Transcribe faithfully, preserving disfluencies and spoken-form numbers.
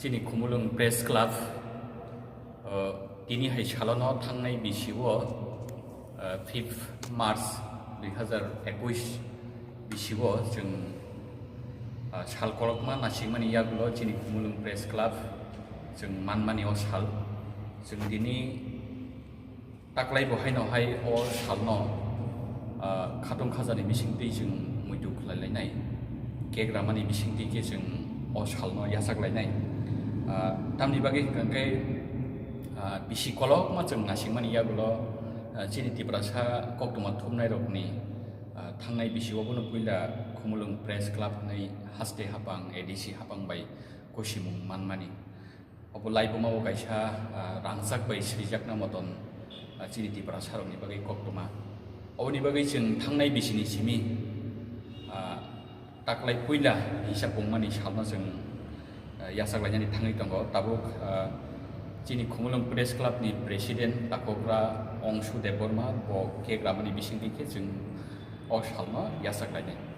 Chini Khumulwng Press Club, uh, tini hai salono thangnai bisio, uh, fifth March dui hazar ekush bisio chwng, uh, sal kolokma nasikmani yagulo chini Khumulwng Press Club chwng manmani o sal. Chwng tini taklai bo haino hai o salno, ah, khatung khajani bisingtwi chwng muitu khlai lainai, kek ramani bisingtwi khe chwng o salno yachak lainai. Ah, tamni bagwi hwnkha khe, ah, bisi kolokma chwng nasikmani yagulo, ah, chini Tiprasa koktwma thumnairokni, ah, thangnai bisio bono puila Khumulwng Press Club hwnwi haste hapang, A D C hapang bai kusimung manmani. Obo laibuma o kaisa, ah, rangchak bai swijakna moton, ah, chini Tiprasa rokni bagwi koktwma. Oboni bagwi chwng thangnai bisini simi, ah, taklai puila hisab wngmani salno chwng, ah, yachak lainani thangwi tongo. Tabuk, ah, chini Khumulwng Press Club ni President Takhokra Ongshu Debbarma bo kek ramani bisingtwi khe chwng o salno yachak lainai.